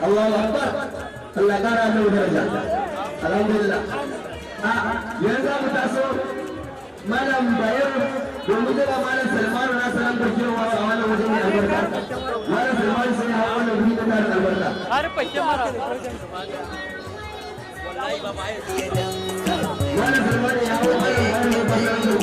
Allahu Akbar. Allah kara mu daraja. Alhamdulillah. Yanzu mu taso Malam Bayero domin daga Malam Salmanu na salam da girma a wannan wajen mai albarka. Malam Salmanu sai ya hawa wannan wuri na tarin albarka. Malam Salmanu ya hawa Malam Bayero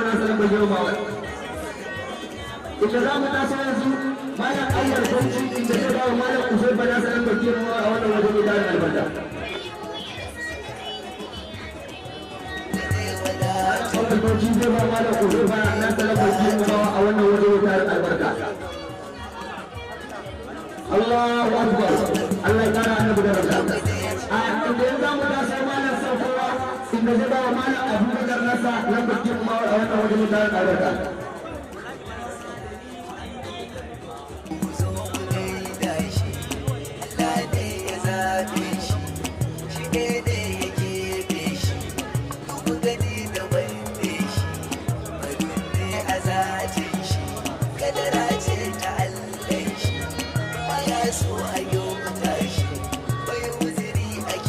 na salam da girma a wannan waje. Inda za mu taso yanzu Malam Ayyar Bauchi inda zai ba wa Malam Usai Bala salam da girma a wannan waje mai tarin albarka. Malam Bauchi zai ba Malam Usai Bala na salam da girma a wannan waje mai tarin albarka. Allahu Akbar. Allah ya kara annabi daraja. A inda yanzu za mu taso Malam Saukowa inda zai ba wa Malam Abubakar nasa lambar girma a wannan waje mai tarin albarka.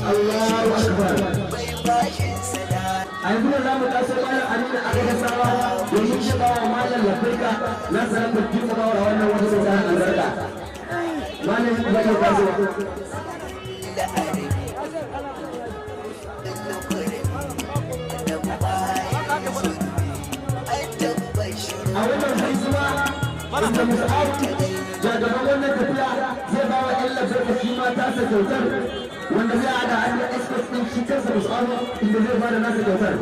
Allahu Akbar. A yanzu da za mu taso Malam Aminu a gaba sawa domin shi bawa Malam Lafirka na sanar da girmamawa a wannan wata mai tarin albarka. Malam ya ɗauka zuwa. A wannan gaisuwa inda Mus'ab jagaban wannan tafiya zai ba wa 'yan Lafirka shi ma tasa kyautar wanda zai hada hannun express din shi kansa Mus'ab inda zai bada nasa kyautar.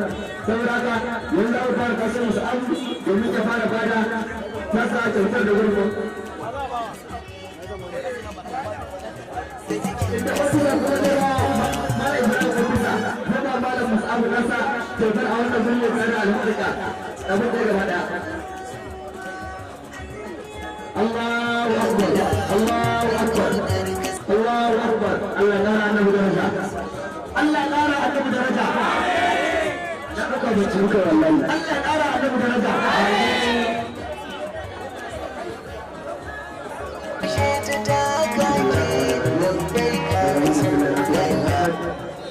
Saboda haka yanzu za mu fara kashe Mus'ab domin ya fara bada tasa kyautar da gurbin. Inda wasu da kuma zai ba Malam Ibrahim Ofisa zai ba Malam Mus'ab nasa kyautar a wannan gurin ya tsara albarka. Abin da ya gaba ɗaya. Allahu Akbar, Allahu Akbar, Allahu Akbar. Allah ƙara annabi daraja. Allah ƙara annabi daraja. Na ɗauka bacci muka wallahi. Allah ƙara annabi daraja.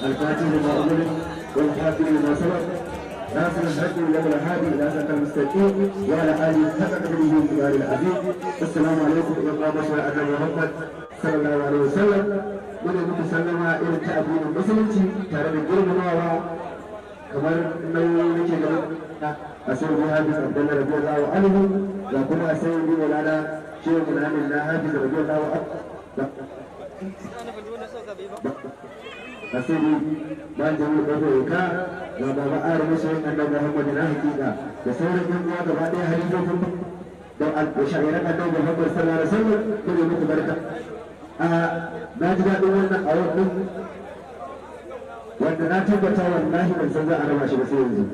الفاتح لما أغلق والحافظ لما سبق ناصر الحق له الهادي الى صراط المستقيم وعلى اله حق قدره ومقداره العظيم. السلام عليكم يا بشر ان محمد صلى الله عليه وسلم. Muna muku sallama irin ta addinin musulunci tare da girmamawa kamar nauyi nake gaban a sai Hafiz Abdullah radiyallahu anhu ga kuma sai bi Maulana Shehu Muhammad na Hafiz radiyallahu anhu asiri ba jami'u ɗaukar ka ga baba ari masoyin annabi Muhammad na hakika da sauran yan uwa gaba ɗaya halifofin da sha'iran annabi Muhammad sallallahu alaihi wasallam kuma muku barka. A na ji daɗin wannan award ɗin wanda na tabbata wallahi ban san za a raba shi ba sai yanzu,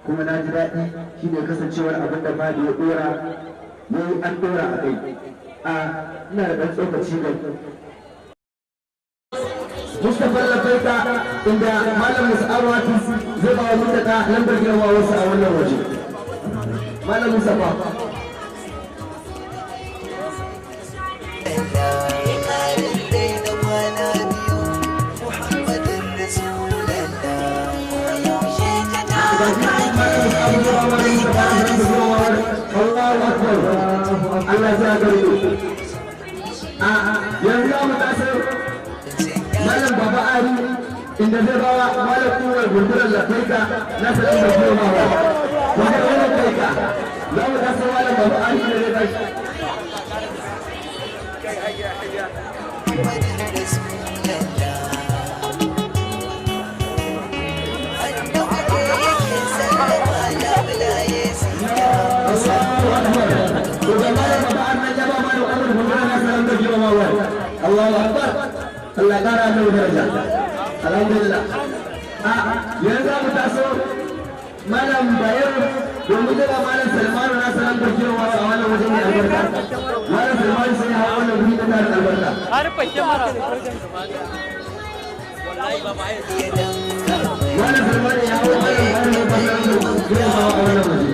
kuma na ji daɗi shine kasancewar abin da Fadi ya ɗora yayi an ɗora a kai. A ina da ɗan tsokaci da Mustapha Lafaika inda Malam Mus'ab Hafiz zai ba wa Muntaka lambar girmamawarsa a wannan waje. Malam Mustapha. Allahu Akbar. Allah ya gare ku. Yanzu za mu taso Malam Baba Ali inda zai bawa Malam Umar Gundurar Lafaika na salam da girmamawa. Wanda wannan kaika za mu taso Malam Baba Ali inda zai bashi. Allahu Akbar. To ga Malam Baba Ali ya ba Malam Umar Gundurar na salam da girmamawa. A Allahu akbar. Allah ya kara annabi daraja. Alhamdulillah. A yanzu za mu taso Malam Bayero domin daga Malam Salmanu na sanar da girma a wannan wajen mai albarka. Malam Salmanu sai ya hawa wannan guri na tarin albarka. Malam Salmanu ya hawa Malam Bayero ne ba sanar da girma a wannan waje.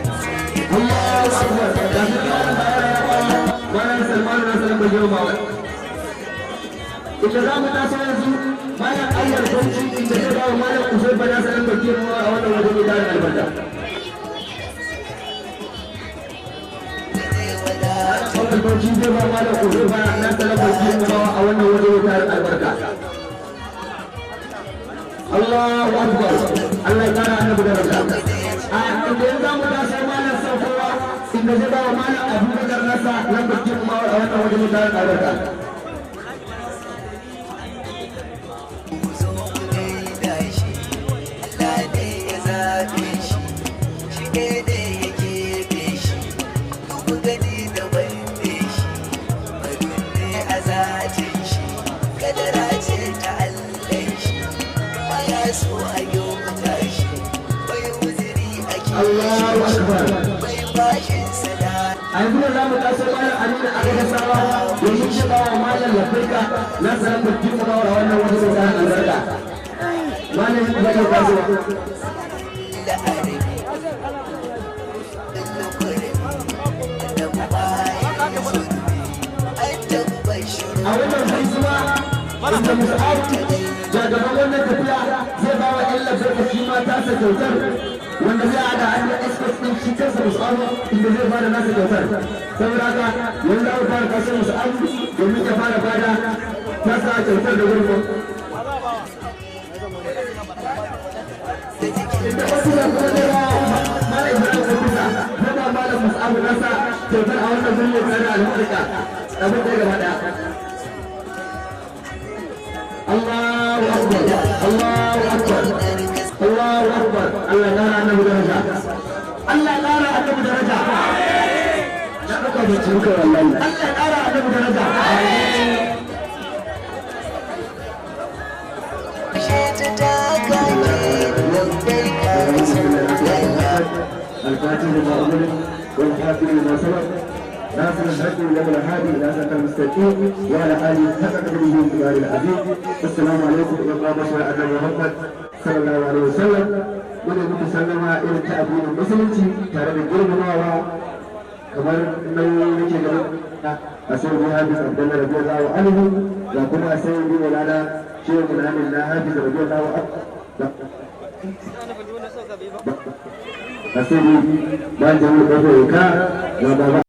Allahu akbar. Ga shi Malam Bayero ya ba Malam Salmanu na sanar da girma. Inda za mu taso yanzu Malam Ayyar Bauchi inda zai ba wa Malam Usai Bala sanar da girma a wannan waje mai tarin albarka. Malam Bauchi zai ba Malam Usai Bala na sanar da girma a wannan waje mai tarin albarka. Allahu akbar. Allah ya kara annabi daraja. A inda yanzu za mu taso Malam Saukowa inda zai ba wa Malam Abubakar nasa lambar girma a wannan waje mai tarin albarka. Allahu akbar. A yanzu ne za mu taso Malam Aminu a gaba sawa domin shi ba wa Malam Lafirka na sanar da girmamawa a wannan waje mai tarin albarka. Malam ya ke tasowa. A wannan gaisuwa inda Mus'ab jagaban wannan tafiya zai ba wa 'yan Lafirka shi ma tasa kyautar wanda zai hada hannun escort din shi kansa Mus'ab inda zai bada nasa kyautar. Saboda haka yanzu za mu fara taso Mus'ab domin ya fara bada tasa kyautar da gurin. Inda ofisa kuma zai ba Malam Ibrahim ofisa zai ba Malam Mus'ab nasa kyautar a wannan guri mai tsada albarka. Abin da ya gaba ɗaya. Allahu akbar. Allahu akbar. Allahu akbar. Allah ya kara annabi daraja. Allah ya kara annabi daraja. Na ɗauka bai ci muka wallahi. Allah ya kara annabi daraja. الفاتح لما أغلق والحاكم لما سبق ناصر الحق له الهادي إلى صراط المستقيم وعلى آله حق قدره ومقداره العظيم. السلام عليكم ورحمة الله وبركاته. محمد صلى الله عليه وسلم wanda muka sallama irin ta addinin musulunci tare da girmamawa kamar nauyi nake ganin a sai bi Hafiz Abdullah radiyallahu anhu ga kuma sai bi Maulana Shehu Muhammad na Hafiz radiyallahu anhu a sai bi ba jami'u ka ga baba.